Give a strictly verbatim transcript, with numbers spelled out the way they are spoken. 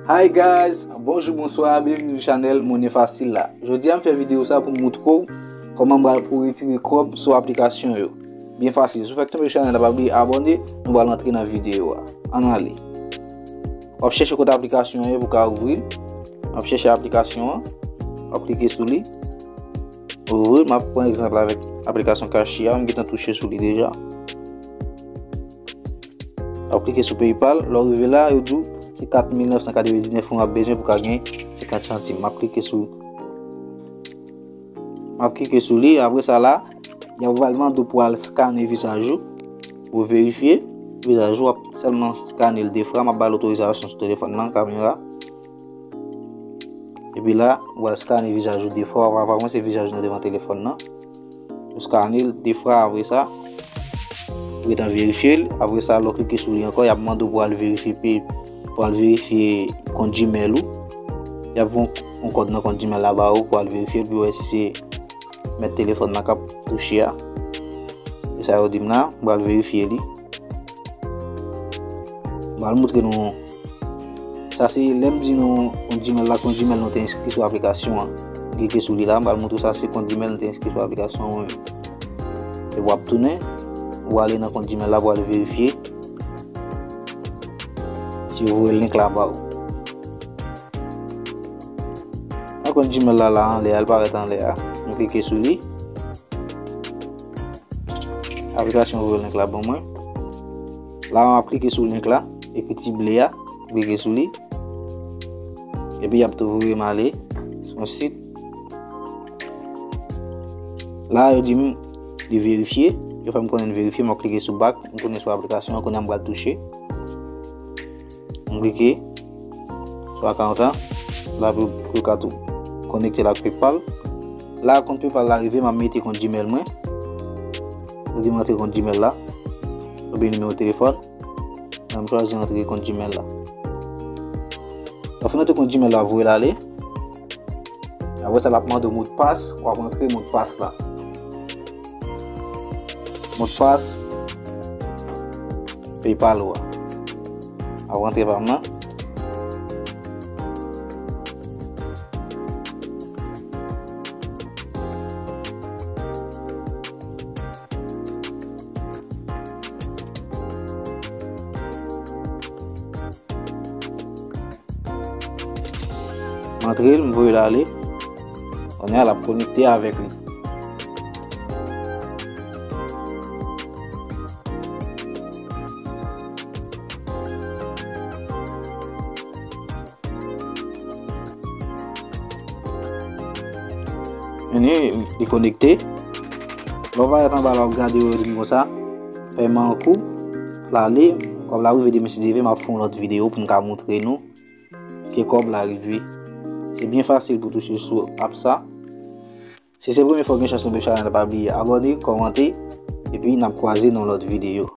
Hi guys, bonjou, bonswa, byenvini sou chanèl Monnen Fasil la. Jodi a m fè videyo sa pou m moutre w kòman m pral pou retire kòb sou aplikasyon yo. Byen fasil. Si w fèk tonbe sou chanèl la, pa bliye abòne, nou pral antre nan videyo a. Ann ale. W ap chèche kote aplikasyon an ye pou w ka ouvri l. W ap chèche aplikasyon an, w ap klike sou li. Ouvri, m ap pran egzanp avèk aplikasyon Cash App, m gentan touche sou li deja. W ap klike sou PayPal, lè w rive la, yo di w se kat mil nèf san katrevendiznèf francs w ap bezwen pou w ka gen senkant santim. M ap klike sou, m ap klike sou li, apre sa la, y ap pral mande w pou w al skane vizaj ou, pou w verifye vizaj ou, w ap sèlman skane l de fwa, m ap ba l otorizasyon sou telefòn nan, kamera. Epi la, ou al skane vizaj ou de fwa, pa, pa mwen se vizaj nan devan telefòn nan. Ou skane l de fwa, apre sa, ou gentan verifye l. Apre sa, lè w klike sou li ankò, y ap mande w pou al verifye pi, pou al verifye kont Gmail ou. Y ap voye yon kòd nan kont Gmail la ba ou pou al verifye l, pou wè si se mèt telefòn nan k ap touche a. Se sa yo di m la, m pral verifye li. M pral moutre nou. Sa se lè m di nou kont Gmail la, kont Gmail nou te enskri sou aplikasyon an. Klike sou li la, m pral moutre w sa se kont Gmail nou te enskri sou aplikasyon an. Epi w ap tounen, ou ale nan kont Gmail la pou ale verifye. Si yo voye link la ba ou. Nan kont Gmail la, la anlè a, l parèt anlè a. Nou klike sou li. Aplikasyon voye link la ban mwen. La, m ap klike sou link la, ekri ti ble a, klike sou li. Epi, y ap tou voye m ale sou yon sit. La, yo di m li verifye. Yo fè m konnen l verifye, m ap klike sou back, m tounen sou aplikasyon an, kounye a m pral touche. M klike sou account an. La pou, pou yo ka tou konekte l ak PayPal. La kont PayPal la rive, m ap mete kont Gmail mwen. Yo di m antre kont Gmail la. Oubyen nimewo telefòn. Mwen m chwazi antre kont Gmail la. Lè w fin antre kont Gmail la, voye l ale. Apre sa, l ap mande w modpas, w ap rantre modpas la. Modpas PayPal ou a. W ap rantre pa m nan. M antre l, m voye l ale. Kounye a, l ap konekte avèk li. Vini, li konekte. Lè w parèt anba la, w ap gade yo di m konsa. Pèman an kou, l ale. Kòb la rive demen si Dye vle, m ap fè yon lòt videyo pou m ka moutre nou ke kòb la rive. Se byen fasil pou touche sou app sa. Si se premye fwa w gen chans tonbe chanèl la, pa bliye abòne, kòmante, epi n ap kwaze nan lòt videyo.